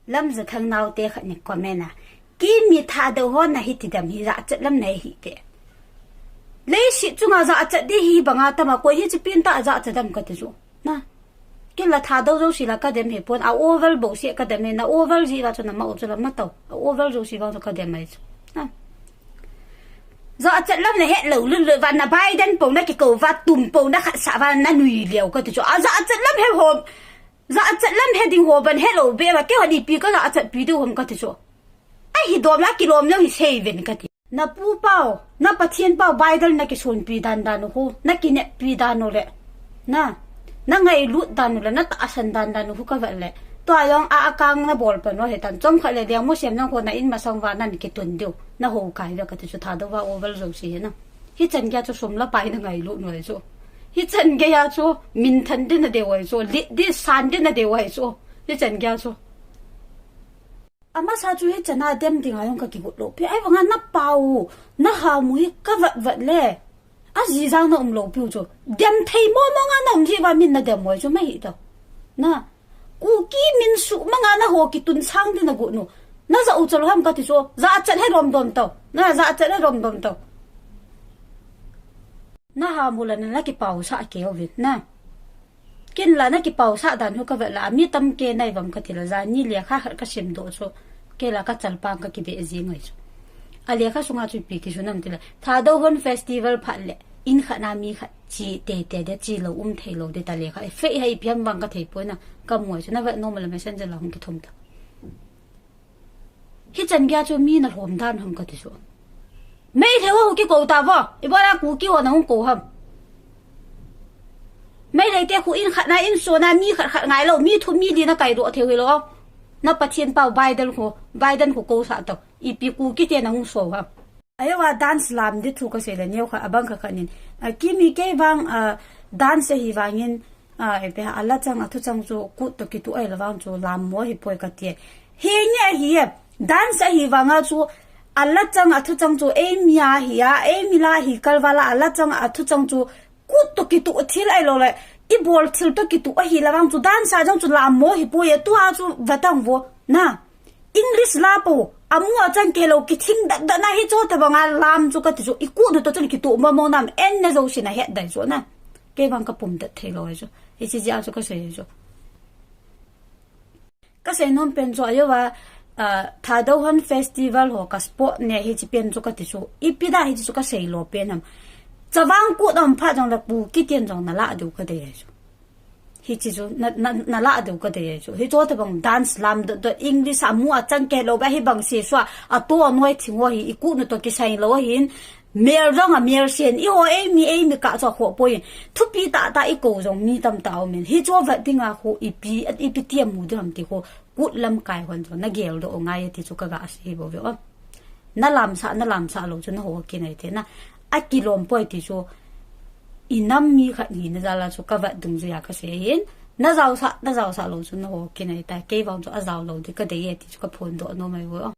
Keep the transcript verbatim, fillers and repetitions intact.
Lamjathang naote khat in comment a, Kimi Thadou hon na hiti dem hi jachat lam na hi te. Leiset chunga jachat di hi banga tama koi hi chi pin ta jachat dem kati chu. Na. Kila Thadou jouse la kadem hi pon a over bou se kadem hi na over ji la chu na ma u chu la ma tau. A over jouse bang chu kadem ai chu. Na. Jachat lam na het lou lul lul va na Biden pou na kikou va tum pou na khat sa va na nui leo kati chu. A jachat lam he hom. Jachat lam he ding ho ban he lou be va ke ho di pi ka jachat pi deu hom kati chu. Ahi dom la kilom leo hi sei ven kati. Na pu pau, na Pathen pau Biden na kisonpi dan dan u hu, na kineppi dan u le. Na, na ngailut dan u le, na tahsan dan dan u hu ka vet le. Tua jong a akang na bol pan u he tan. Chomkhat le Liangmo Sem jong ho na in masang va nan kitun diu. Na ho kai ve kati chu Thadou va over jouse hi na. Hichan gei a chu sum le pai na ngailut u ahi chu. Hichan gei a chu minthan di na deu ahi chu. Lit di san di na deu ahi chu. Hichan gei a chu. Amasa chu hichan a dem ding a jong ka kigot lou pi. Ahivanga na pau, na ham u hi ka vet vet le. Aji jang na um lou piu chu. Dem thei mo mo nga na um ji va min na dem u ahi chu ma hi tau. Na. Kuki min su manga na ho kitun sang di na got nu. Na ja u chal ham kati chu. Jachat he lom dom tau. Na jachat he lom dom tau. Na ham u la na, na kipau sa keu vin. Na. Kin la na kipau sa dan hu ka vet la, mi tam ke nai vam kati la, jan ni lekha khat ka sim doh chu, ke la ka chalpang ka kibe ji ngai chu. A lekha sunga chu ipi kisu nam ti la, Thadou hon festival phat le, in khat na mi khat chi te te de chi lou um thei lou de ta lekha, e fei hai piam vang ka thei poi na, ka mu chu na vet normal messenger la hung kithum ta. Hichan gei a chu mi na lhom dan ham kati chu. Meitei ho kikou ta vo. Ibola Kuki ho na hung kou ham. Meitei te khu in khat na in so na mi khat khat ngai lou. Mi thum mi li na kai doh thei u hi lou. Na Pathen pau Biden khu, Biden khu kou sa tau. Ipi Kuki te na hung so ham. Ayo a dance lam di thu ka sei le neo khat abang khat khat nin. A Kimi kei vang, a, dance ahi vangin, a, ipi a la chang a thu chang chu kut to kitu ai la vang chu lam mo hi poi ka ti. Hi nge hi e. Dance ahi vanga chu a la chang a thu chang chu ei mi a hi a, ei mi la hi kal vala a la chang a thu chang chu kut to kitu thil ai lou le. I bol thil to kitu ahi la vang chu dance a jong chu lam mo hi poi e tua chu vatang vo. Na. English la po, amu achang ke lou kithing dat dat na hi chu tabang a lam chu kati chu, i kut nu to chun kitu mo mo nam en na jouse na het dai chu na. Kei vang ka pum dat thei lou chu. Hichi jia chu ka sei chu. Ka sei nom pen chu ayo va, ah, Thadou hon festival ho ka support ne hichi pen chu kati chu. Ipi da hichi chu ka sei lou pen ham. Chavang kut um phat jong la Kuki ten jong na la diu ka dei chu. Hichi chu, na, na, na la diu ka dei chu. Hichu tabang dance lam dot dot English amu achang ke lou ba hi bang si sua. A to noi thing ho hi, i kut nu to kisai lou hin. Mel jong a mel sien. I ho ei mi ei mi ka chu ho poi. Thupi ta ta i kou jong mi tam ta um in. Hichu vet ding a ho ipi, ipi tiam mu ding ham ti ho. Kut lamkai hon chu. Na gel doh ngai ti chu ka ga sei bou ve o. Na lamsah, na lamsah lou chu na ho kinai te na. A kilom poi ti chu i nam mi khat hina jal a chu ka vat dungjuia ka sei hin. Na jaosah, na jaosah lou chu na ho kinai ta. Kei vang chu a jao lou di ka dei e ti chu ka phondoh nom ahi vo.